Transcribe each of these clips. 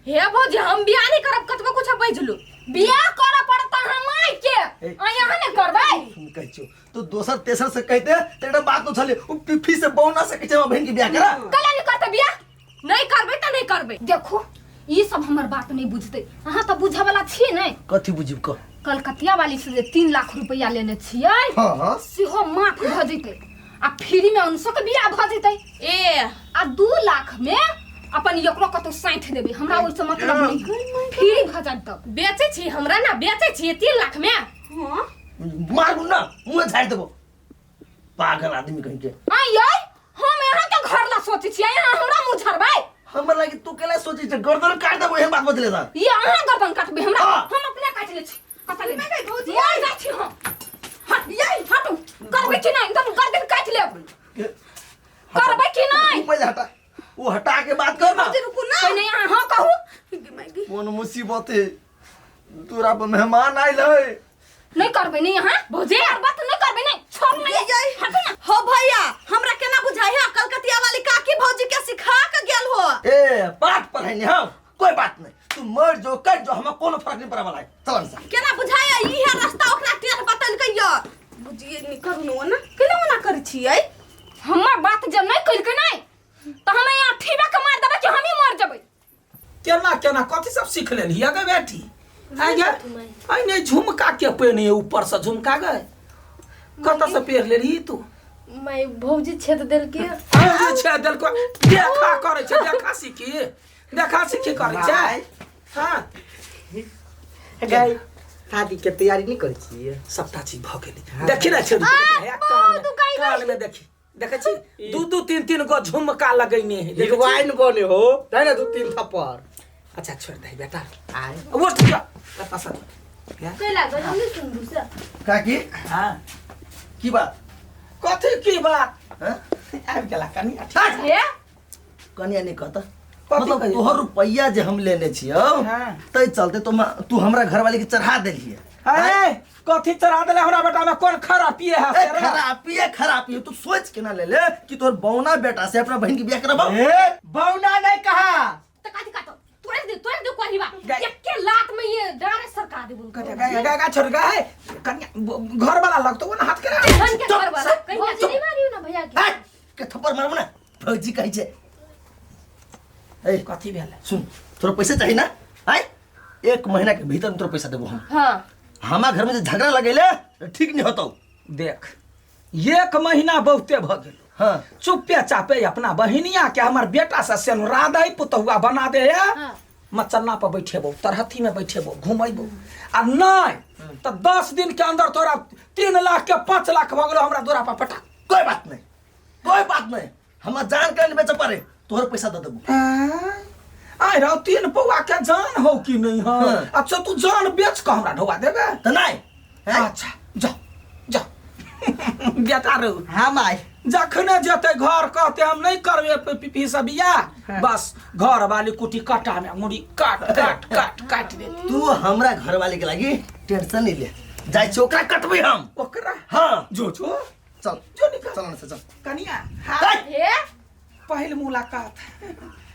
हे भौजी, हम बियाह नहीं करब, कतबो कुछ बैजलू बियाह करऽ पड़त हम माय के। आ यहाँ नहीं करबै। सुन, कहै छियौ तू दोसर तेसर से कहते त एकटा बात तो छले, उ पिफी से बौना से कहै छै हमरा बहिन के बियाह करा। कला नहीं करते बियाह, नहीं करबै त नहीं करबै। देखो, ई सब हमर बात नहीं बुझते, अहाँ तऽ बुझे वाला छी नहीं। कथी बुझब कह? कलकतिया वाली से जे 3 लाख रुपया लेने छियै, हाँ हाँ सेहो माफ भऽ जैतै आ फ्री में अंशो के बियाह भऽ जैतै। ए आ 2 लाख में अपन एकरो कतौ साँठि देबै, हमरा ओहिसँ मतलब नहीं है, फ्री भऽ जायत तब। बेचै छी हमरा ना, बेचै छी 3 लाख में। हाँ मारू ना, मुँह झाड़ि देबो, पागल आदमी कहीं के। आ यै, हम यहाँ के घर ला सोचै छियै, अहाँ हमरा मुँह झड़बै? हमरा लागी तू केला सोचै छै? गर्दन काट देबो एहन बात बदले दा। ये अहाँ गर्दन काटबै हमरा? हाँ। हम अपने काटि लै छी। कतऽ ले मर जाइ छी हम। हट यै, हटू। करबै कि नहि? एकदम गर्दन काटि लेब। करबै कि नहि? उ पहिले हटा, वो हटा के बात कर ना। भौजी रुकू ना। पहिने अहाँ हाँ कहू। कोन मुसीबत है, तोरा पर मेहमान आयल है। नहीं करबै नहीं अहाँ भौजी, करबै तऽ नहीं करबै, नहीं छोड़, नहीं ये हटू ना। हो भैया, हमरा केना बुझाई है, कलकतिया वाली काकी भौजी के सिखा के गेल हो। ए बात पढ़ाई हम, कोई बात नहीं, तू मर जो कट जो, हमें कोनो फर्क नहीं पड़े वाला है। चल अंसा। केना बुझाई है, ई है रास्ता ओकरा टेढ़ बतलकै य। बुझिए नहीं करू न ओना, केना ओना करै छियै? हमर बात जब नहीं कलकै नहीं तऽ हम यहाँ ठीबा के मार देबै कि हमही मर जेबै। केना केना कथी सब सीख लेलही गे बेटी? आइ गे, आइ नहीं झुमका के पेन ऊपर से झुमका गए, कतऽ से पेर लेलही तू? मैं भौजी छेद देलकै। भौजी छेद देलको? देखा करै छै, देखा सीखी, देखा सीखी करै छै। हाँ। गई शादी के तैयारी नहीं करै छियै? सबटा चीज भऽ गेलै। देखी ने छेद, कान में, कान में देखी, देखै छी दू दू तीन तीन गो झुमका लगैने है, देखै छी? हीरोइन बने हो तै ने दू तीन थप्पड़। अच्छा छोड़ दे बेटा। आय उठ जा कतऽ से? के लागल हम सुनबू से। काकी। हाँ। की बात? कथी की बात? हाँ? आबि गेला कनिया, ठीक हट! हे? कनिया नहीं कहता। कथी मतलब कहियै? तोहर रुपैया जे हम लेने छियौ, हाँ। तै चलते तू हमरा घरवाली के चढ़ा देलियै। अरे कथी चढ़ा देले? हमरा बेटा में कोन खराबी है? ए, खराबी है, खराबी है। तू सोच के ना ले ले कि तोहर बौना बेटा से अपना बहन के बियाह करबौ। ए बौना नहीं कहा। तो काटी काटो, तोड़ दे, तोड़ दे कोहिबा, एके लात में ये डारे सरका दे उनको। गा गा गा छोड़ गा है कन्या, घर वाला लगतो वो ना हाथ के। धन के घर वाला कहीं। भौजी नहीं मारियो ना भैया के। हट, के थप्पड़ मारबो ना, भौजी कहै छै। ए कथी भेल? सुन, तोरा पैसा चाहिए ना? आय 1 महीना के भीतर में तोरा पैसा देबो हम। हाँ। हमार घर में जे झगड़ा लगेले ठीक नहीं होतो। देख, 1 महीना बहुते भ गेल। हाँ। चुप्पे चापे अपना बहिनिया के हमार बेटा से सेनुरा दे, पुतहुआ बना दे है। हाँ। मचन्ना पर बैठेबो, तरहथी में बैठेबो, घुमेबो, आ नहीं तो 10 दिन के अंदर तोरा 3 लाख के 5 लाख भ गेलो हमरा दोरा पर पटा। कोई बात नहीं, कोई बात नहीं, हमरा जान के नहीं बेच पारे, तोहर पैसा दे देबो। आय रहो, 3 पौआ के जान हो कि नहीं हो? हाँ। अच्छा तू जान बेच के हमरा ढोआ देबे? तो नहीं। हैं? अच्छा जा जा बेटा रो। हाँ माई। जखने जेते घर कहते हम नहीं करबे पीपी सब बियाह। हाँ। बस घर वाली कुटी काटा में मुड़ी काट काट काट काट दे। तू हमरा घर वाले के लागी टेंशन नहीं ले, जाय छी ओकरा कटबे हम। ओकरा? हाँ। जो जो। चल जो निकल। चल ना से चल। कनिया, हाँ। हे? पहिल मुलाकात।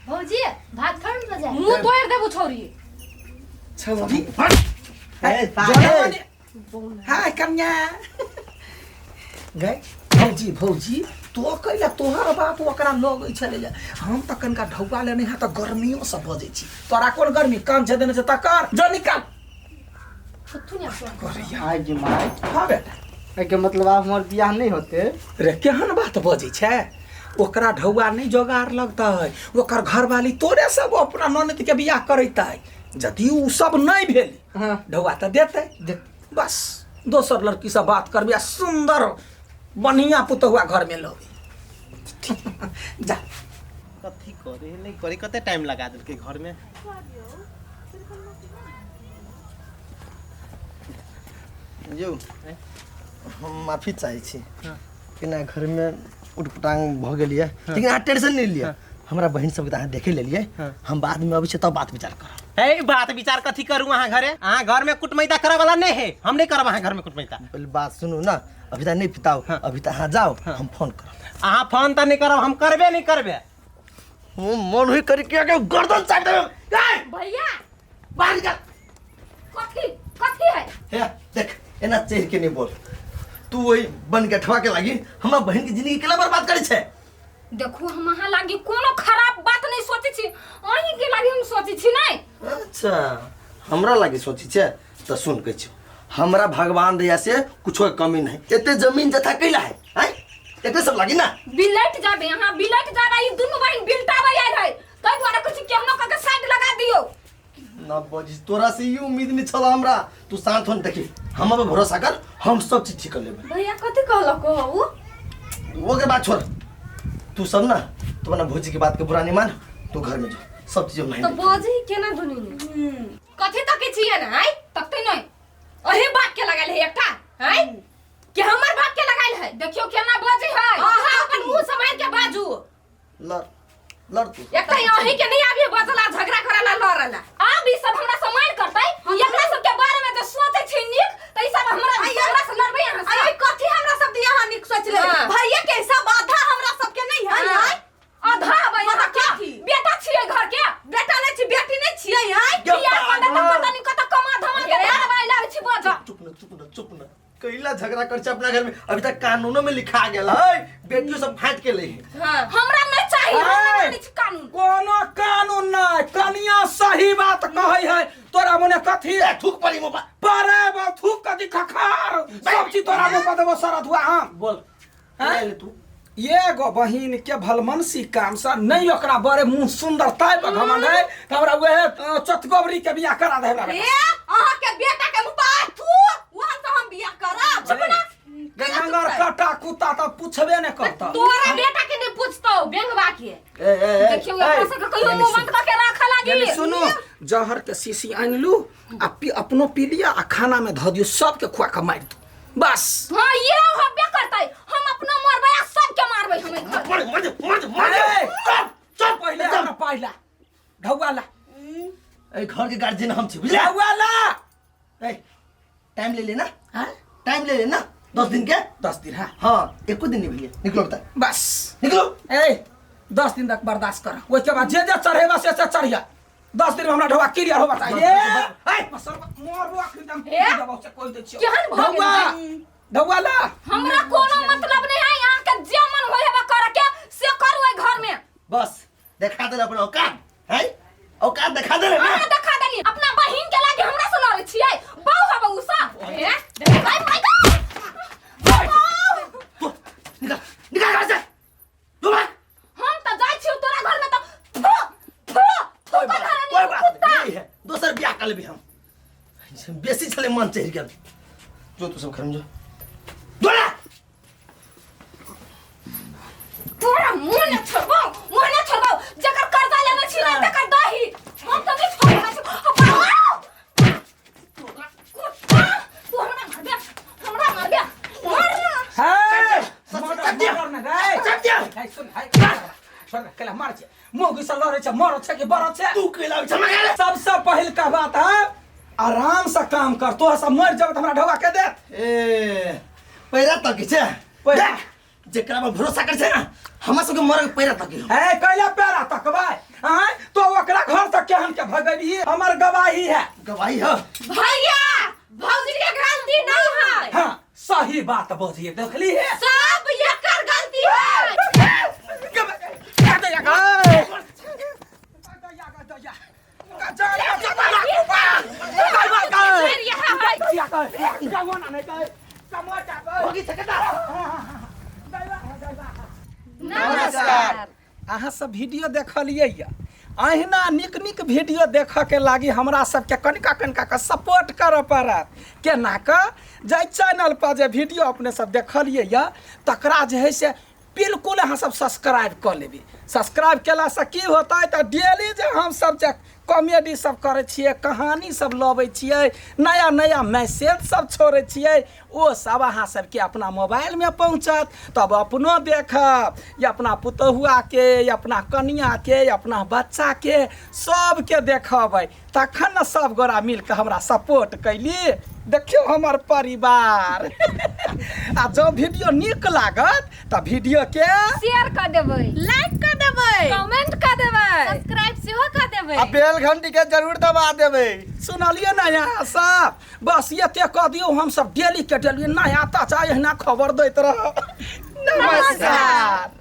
भौजी भात खान न जाए। मुंह तोड़ देबो छोरी। छौरी। ए, जोड़ा हाँ कन्या गए भौजी, भौजी तो कैला तोहर बाप ओकरा लगै छलै जे हम तऽ कनिका ढौआ लेने है तऽ गर्मियो से बजै छी, तोरा कोन गर्मी? काम छै देने छै तकर जो निकाल। कथु ने अपन। करैया। आइ गे माय। हाँ बेटा। एहिके मतलब आब हमर बियाह नहि होते? रे केहन बात बजै छै? ओकरा ढौआ नहि जोगार लगतै, ओकर घरवाली तोरे सब अपना ननद के बियाह करैतै, यदि उ सब नहि भेल। हाँ। ढौआ तऽ देतै। देतै। बस दोसर लड़की से बात करबी आ सुंदर बढ़िया पुतहुआ घर में लबी जा। कथी करे नहीं करे, कते टाइम लगा देलकै घर में। यौ, हम माफी चाहै छी केना घरमे उटपटांग भऽ गेल यऽ, लेकिन अहाँ टेंशन नहि लिअ, हमरा बहिन सबके तऽ अहाँ देखे लेलियै, हम बादमे अबै छी तब बात विचार करब। ए बात विचार कथी करू अहाँ घरे? अहाँ घर में कुटमैता करे वाला नहीं है, हम नहीं करब अहाँ घर में कुटमैता। पहिले बात सुनू ना, अभी तक नहीं पिताओ। अभी तक अहाँ जाओ, हम फोन करब। अहाँ फोन तऽ नहीं करब, हम करबे नहीं करबे। मन हुई करी के के गर्दन चाट देबे। ए भैया बाहर निकल। कथी कथी है? हे देख एना चढ़ के नहीं बोल। तू वही बन के ठवा के लागी हमरा बहन के जिंदगी केला बर्बाद करे छे। देखू हम अहाँ लागी कोनो खराब बात नहीं सोचे छी, अहीं के लागी हम सोचे छी नहीं। अच्छा हमरा लागी सोची छे त सुन के छी, हमरा भगवान दया से कुछो कमी नहीं, एते जमीन जथा कैला है हैं एते सब लागी ना। बिलट जाबे अहाँ बिलट जाबे, ई दुनू बहिन बिलटाबे आयल है, तै दुआरे कुछ केहनो क के साइड लगा दियो। ना बजी तोरा से ई उम्मीद नहीं छल हमरा। तू शांत हो न, देखी हम पर भरोसा कर, हम सब चीज ठीक कर लेबे। भैया कथी कहलक हो? ओकर बात छोड़, तू सब ना तू अपना भौजी के बात के बुरा नहीं मान, तू घर में जो सब चीज हम तो बजी केना दुनी कथी तके छियै ना आइ तकते नहीं अहे बात के लगायल है एकटा आइ के हमर बात के लगायल है। देखियो केना बजी है, अहाँ अपन मुंह सम्हारि के बाजू। लड़ लड़ तू एकटा अहीं के नहीं आबी बजला झगड़ा करला लड़ला। आब ई सब हमरा से मार करतै, एकरा सब के बारे में जे सोचे छी नीक त ई सब हमरा हमरा से लड़बै अहाँ से। अरे कथी हमरा सब दिया अहाँ नीक सोच ले? हाँ। भैया के सब आधा हमरा सब के नहीं है। हाँ। आधा आबै हाँ, अहाँ के कथी? बेटा छियै घर के, बेटा नहीं छी बेटी नहीं छियै हैं। बियाह कऽ देतै पता नहीं कतऽ कमा धमा के घर आइ लाबै छी बजऽ। चुप न चुप न चुप न, कैला झगड़ा कर अपना घर में, अभी तक कानूनों में लिखा गेल है बेटियों सब फाट के ले। हाँ। हमरा नहीं चाहिए, हमरा नहीं मानै छी कानून। कोनो कानून नहीं, कनिया सही बात कहै है। तोरा मने कथी ए थूक पड़ी मुंह पर परे बा थूक कथी खखार सब चीज तोरा मुंह पर देबो सारा धुआ। हां बोल हैं? ले तू एगो बहिन के भलमनसी काम से नहीं ओकरा बड़े मुंह सुंदर ताय पर घमंड है त हमरा उहे चतगोबरी के बियाह करा दे हमरा। ए अहाँ के बेटा के मुंह पर थू वहां से हम बियाह करब। चुप ना गंगर कटा कुत्ता त पूछबे ने करता। तोरा बेटा के नहीं पूछतौ बेंगवा के। ए ए ए देखियो एकरा सबके कहियो मुंह बंद कऽ के राखऽ लागी। यानी सुनो जहर के शीशी आनलू आ अपनो पी लिया आ खाना में धऽ दियो सबके खुआ के मारि दू बस। हाँ ये होबे करतै, हम अपनो मरबै आ सबके मारबै हम एहि घर। मर मर मर मर ए, चुप चुप पहिले हमरा पहिला ढौआ ला। ए घर के गार्जियन हम छी बुझला। ढौआ ला। ए टाइम ले लेना, हाँ टाइम ले लेना 10 दिन के। 10 दिन हाँ हाँ एको दिन नहीं भैया निकलो बता बस निकलो। ए 10 दिन तक बर्दाश्त कर, ओहिके बाद जे जे चढ़ेबा से से चढ़िया। 10 दिन में हमरा ढौआ क्लियर होबा चाहिए। ए मरबो अखन दम ए? देबो से कोई दै छियो। केहन भऽ गेल ढौआ ढौआ ला। हमरा कोनो मतलब नहीं है, यहाँ के जे मन होय हेबा करे के से करू एहि घर में। बस देखा दे अपन औकात है, औकात देखा दे ना। अहाँ देखा देली अपना बहिन के लागी हमरा से लड़ै छियै, बहु हबे उ सब। ए देखै my God तू निकल निकल घर से तू भाग। हम त जाइ छियौ तोरा घर में त थू थू थू कोई कर बात घर कोई बात नहीं है, दोसर बियाह कर लेबी हम। बेसी छले मन चढ़ि गेल। जो तू सब घर में जो जो ना। तोरा मुंह न छोड़बौ, मुंह न छोड़बौ, जकर कर्जा लेने छी ने तकर दही हम त नहीं छोड़बै छी। तोरा कुत्ता तू हमरा मारबे, हमरा मारबे मार ना। हे सच दिया। मर ना रे सच दिया। हे सुन हे छोड़ केला मार छै मुंह घिसल लड़ै छै मर छै कि बर छै तू कैला छै मगर। सबसे पहिल का बात है आराम से काम कर, तो सब मर जब हमरा ढौआ के देत। ए पैरा तक छै पैरा। देख जेकरा पर भरोसा कर छै ना हमरा सबके मर के पैरा तक। ए कैला पैरा तकबै आय तो ओकरा घर तक केहन के भगबी हमर गवाही है। गवाही है भैया भौजी के गलती नहीं है। हां सही बात बजिए देखली है सब एकर गलती है। नमस्कार अहाँ सब वीडियो देखलियै यऽ अहिना नीक नीक वीडियो देखऽके लागी हमरा सबके कनिका कनिका के सपोर्ट करऽ पड़त। केना कऽ जाहि चैनलपर जे वीडियो अपने सब देखलियै यऽ तकरा जे है से बिल्कुल अहाँ सब सब्सक्राइब कऽ लेबै। सब्सक्राइब केलासँ की होतै तऽ डेली जे हमसब जे कॉमेडी सब करै छियै, कहानी सब लबै छियै, नया नया मैसेज सब छोड़ै छियै, ओ सब अहाँ सबके अपना मोबाइलमे पहुँचत। तब अपनो देखब या अपना पुतहुआके या अपना कनिआके या अपना बच्चाके सबके देखबै, तखन ने सब गोरा मिलके हमरा सपोर्ट कैली। देखियौ हमर परिवार। आ जँ वीडियो नीक लागत तऽ वीडियो के शेयर कऽ देबै, लाइक कऽ देबै, कमेंट कऽ देबै, सब्सक्राइब सेहो कऽ देबै आ बेल घंटी के जरूर दबा देबै। सुनलियै ने यहाँ सब? बस एते कऽ दियौ, हम सब डेली के डेली नया ताजा एहिना खबर दैत रहब। नमस्कार।